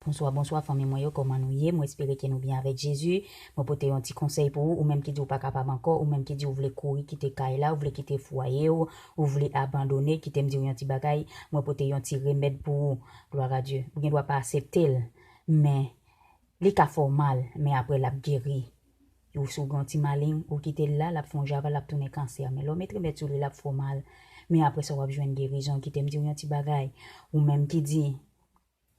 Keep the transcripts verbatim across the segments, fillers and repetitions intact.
Bonswa, bonswa fanmi mwen yo, kòman nou ye? Mwen espere ke nou byen avèk Jezi. Mwen pote yon ti konsèy pou ou, ou menm ki di ou pa kapab ankò, ou menm ki di ou vle kouri kite kay la, ou vle kite fwaye w, ou vle abandone, kite m di w yon ti bagay, mwen pote yon ti remèd pou ou. Gloire à Dieu. Ou gen dwa pa aksepte l, men li ka fè w mal, men apre l ap geri. Ou si w gen yon ti maleng, ou kite l la, l ap fè yon javal, l ap tounen kansè. Men lè w met remèd sou li, l ap fè w mal, men apre sa w ap jwenn gerizon. Kite m di w yon ti bagay, ou menm ki di,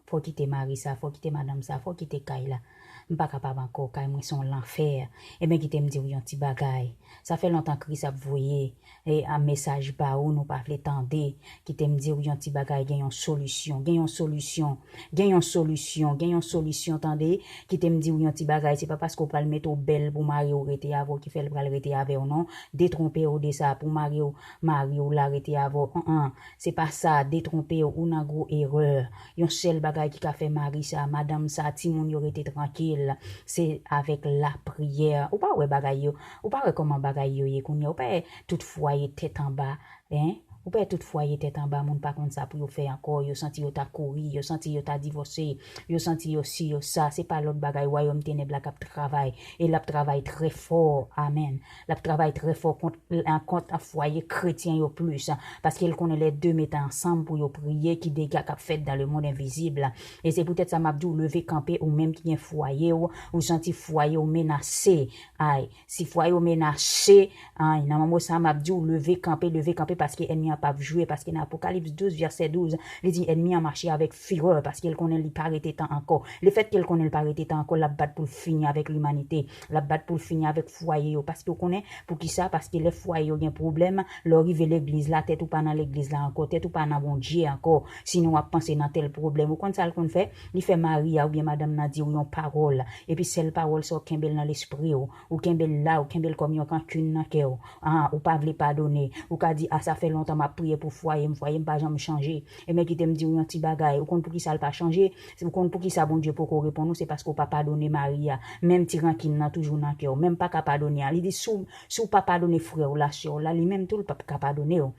fò w kite mari sa, fò w kite madanm sa, fò w kite kay la. M pa kapab ankò, kay mwen se yon lanfè. Ebyen kite m di w yon ti bagay. Sa fè lontan Kris ap voye e, a mesaj ba ou, nou pa vle tande. Kite m di w yon ti bagay, gen yon solisyon, gen yon solisyon, gen yon solisyon, gen yon solisyon, tande. Kite m di w yon ti bagay, se pa paske w pral mete w bèl pou mari w rete avè w ki fè l pral rete avè w, non. Detwonpe w de sa, pou mari w, mari w la rete avè w. An, an. Se pa sa, detwonpe w, ou nan gwo erè. Yon sèl bagay ki ka fè mari sa, madanm sa, timoun yo rete trankil, se avèk lapriyè. Ou pa wè bagay yo, ou pa wè kòman bagay yo ye kounye a, ou pa wè tout fwaye tèt anba, en? Ou pa wè tout fwaye tèt anba, moun pa konn sa pou yo fè ankò, yo santi yo ta kouri, yo santi yo ta divòse, yo santi yo si, yo sa, se pa lòt bagay, wayòm tenèb la k ap travay, e l ap travay trè fò, amèn, l ap travay trè fò kont, kont fwaye kretyen yo plis, paske l konnen lè de mete ansanm pou yo priye, ki dega k ap fèt dans le monde invisible. E se poutèt sa m ap di w, leve kanpe, ou menm ki gen fwaye w, ou santi fwaye w menase, ay, si fwaye w menase, ay, nan moman sa, m ap di w, leve kanpe, leve kanpe, paske ènmi an p ap jwe, paske nan Apokalips douz, vèsè douz, li di ènmi an mache avèk firè, paske l konnen li pa rete tan ankò. Lefètke l konnen li pa rete tan ankò, l ap bat pou l fini avèk limanite, l ap bat pou l fini avèk fwaye yo, paske w konnen, poukisa? Paske lè fwaye yo gen pwoblèm, lè w rive legliz la, tèt ou pa nan legliz la ankò, tèt ou pa nan Bondye ankò, sinon w ap panse nan tèl pwoblèm. Ou konn sa l konn fè? Li fè mari a oubyen madanm nan di w yon pawòl, epi sèl pawòl sa w kenbe l nan lespri w, ou kenbe l la, ou kenbe l kòm yon rankin nan kè w. Ah, ou pa vle padone. Ou ka di, ah, sa fè lontan m ap priye pou fwaye m, fwaye m pa janm chanje. Ebyen kite m di w yon ti bagay. Ou konn poukisa l pa chanje? Ou konn poukisa Bondye poko reponn ou? Se paske w pa padone mari a. Menm ti rankin nan toujou nan kè w. Menm pa ka padone a. Li di, si w, si w pa padone frè w la, sè w la, li menm tou, l p ap ka padone w.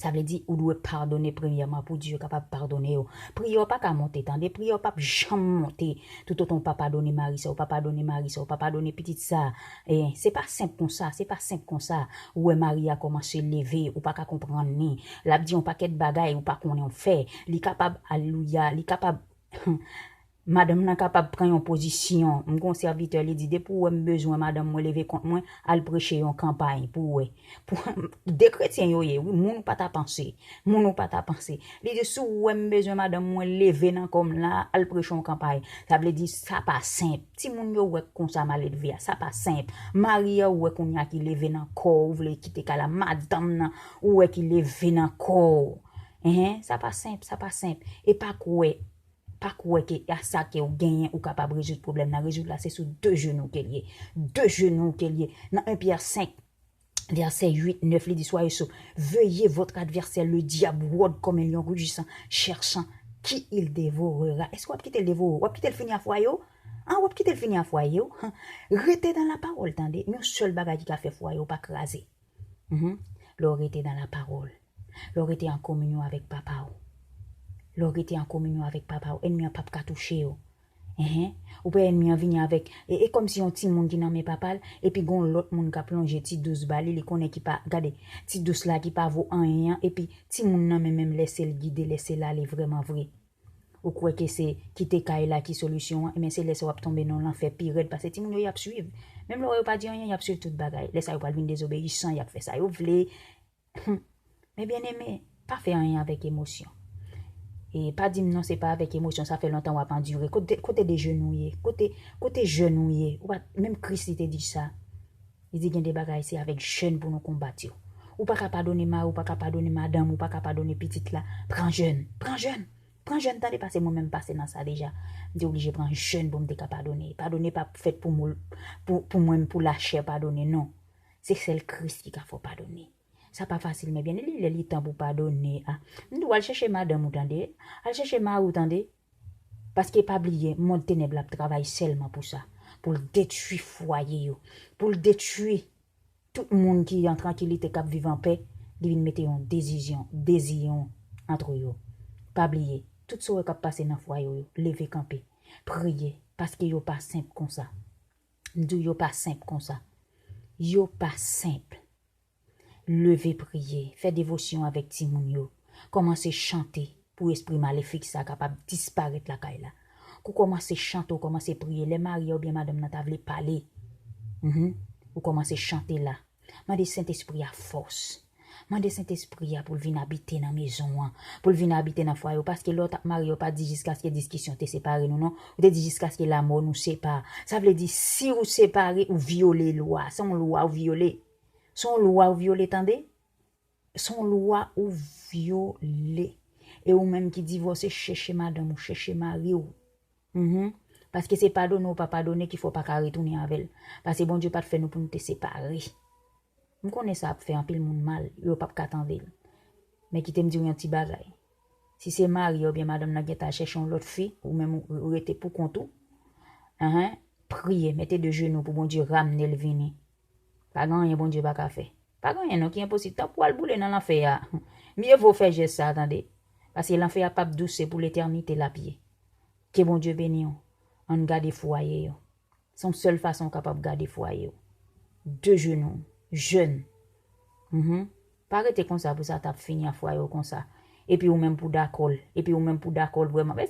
Sa vle di, ou dwe padone premyèman pou Dye kapab padone w. Priyè w pa ka monte, tande. Priyè w p ap janm monte. Toutotan w pa padone mari sa, w pa padone mari sa, w pa padone pitit sa. E, se pa senp konsa, se pa senp konsa. Ou wè mari a kòmanse leve, ou pa ka konprann li. L ap di yon pakèt bagay, ou pa konnen w fè. Li kapab, alelouya, li kapab, madanm nan kapab pran yon pozisyon. M gen yon sèvitè, li di, depi w wè m bezwen madanm mwen leve kont mwen, al preche yon kanpay pou w wè. Pou, de kretyen yo ye, wi, moun ou pa ta panse. Moun ou pa ta panse. Li di, si w wè m bezwen madanm mwen leve nan kò m la, al preche yon kanpay. Sa vle di, sa pa senp. Timoun yo wè konsa maledve a, sa pa senp. Mari a ou wè kounye a ki leve nan kò w, ou vle kite kay la, madanm nan, ou wè ki leve nan kò w. Hein, sa pa senp, sa pa senp. E pa kwè, pa kwè ke a sa ke w genyen, ou kapab rezoud pwoblèm nan. Rezoud la, se sou de jenou ke l ye. De jenou ke l ye. Nan en Pyè senk, vèsè uit, nèf, li di, soyez sot. Veillez, votre adversaire, le diable, rôde comme un lion rugissant, cherchant qui il dévorera. Èske w ap kite l devore w? W ap kite l fini a fwaye w? An, w ap kite l fini a fwaye w? Rete nan lapawòl, tande. Yon sèl bagay ki ka fè fwaye w pa kraze. Mhm. Lè w rete nan lapawòl. Lè w rete an kominyon avèk papa w. Lè w rete an kominyon avèk papa w, ènmi an p ap ka touche w. Enhen. Ou wè ènmi an vini avèk, e, e kòmsi yon timoun ki nan men papa l, epi gon lòt moun k ap lonje ti dous ba li, li konnen ki pa, gade, ti dous la ki pa vo anyen an, epi timoun nan men menm lèse l gide, lèse l ale vrèman vre. Ou kwè ke se kite kay la ki solisyon an, ebyen se lè sa w ap tonbe nan lanfè pi rèd, paske timoun yo y ap swiv. Menm lè w wè yo pa di anyen, y ap swiv tout bagay. Lè sa yo pral vin dezobeyisan, y ap fè sa yo vle. Hum. Men byeneme, pa fè anyen avèk emosyon. E pa di m non, se pa avèk emosyon, sa fè lontan w ap andire. Kote, kote de jenou w ye? Kote, kote jèn ou ye? Ou pa, menm Kris li te di sa. Li di gen de bagay se avèk jèn pou nou konbat yo. Ou pa ka padone mari, ou pa ka padone madanm, ou pa ka padone pitit la. Pran jèn, pran jèn, pran jèn, tande, pase mwen menm pase nan sa deja. M te oblije pran jèn pou m te ka padone. Padone pa fèt pou mou-, pou, pou mwen, pou lachè padone, non. Se sèl Kris ki ka fè w padone. Sa pa fasil, men byeneme, lè li tan pou padone a. M di w al chèche madanm ou, tande. Al chèche mari w, tande. Paske pa bliye, mond tenèb la ap travay sèlman pou sa. Pou l detwi fwaye yo. Pou l detwi tout moun ki an trankilite, k ap viv an pè. Li vin mete yon dezizyon, dezyon antre yo. Pa bliye, Tout sa w wè k ap pase nan fwaye w yo, leve kanpe. Priye, paske yo pa senp konsa. M di w, yo pa senp konsa. Yo pa senp. Leve priye, fè devosyon avèk timoun yo. Kòmanse chante pou espri malefik sa kapab disparèt lakay la. Kou kòmanse chante, ou kòmanse priye. Lè mari a oubyen madanm nan ta vle pale, mhm, ou kòmanse chante la. Mande Sentespri a fòs. Mande Sentespri a pou l vin abite nan mezon an, pou l vin abite nan fwaye w. Paske lè w t ap marye, w pa di jiskaske diskisyon te separe nou, non. Ou te di jiskaske lamò nou separe. Sa vle di, si ou separe, ou vyole lwa. Se yon lwa ou vyole. Se yon lwa ou vyole, tande. Se yon lwa ou vyole. E ou menm ki divòse, chèche madanm ou, chèche mari w. Mhm. Paske se padone ou pa padone ki fè w pa ka retounen avè l. Paske Bondye pa t fè nou pou nou te separe. M konnen sa ap fè anpil moun mal, yo p ap ka tande l. Men kite m di w yon ti bagay. Si se mari a oubyen madanm nan gentan al chèche yon lòt fi, ou menm ou, ou rete pou kont ou, enhen, priye, mete de jenou pou Bondye ramne l vini. Pa gen anyen Bondye pa ka fè. Pa gen anyen non ki enposib. Tanpri w al boule nan lanfè a, mye vo w fè jès sa, tande. Paske lanfè a p ap dous, se pou letènite l ap ye. Ke Bondye beni w. Ann gade fwaye yo. Se yon sèl fason w kapab gade fwaye w. De jenou, jèn. Mhm. Pa rete konsa pou sa t ap fini ak fwaye w konsa. Epi ou menm pou dakò l. Epi ou menm pou dakò l vrèman. Men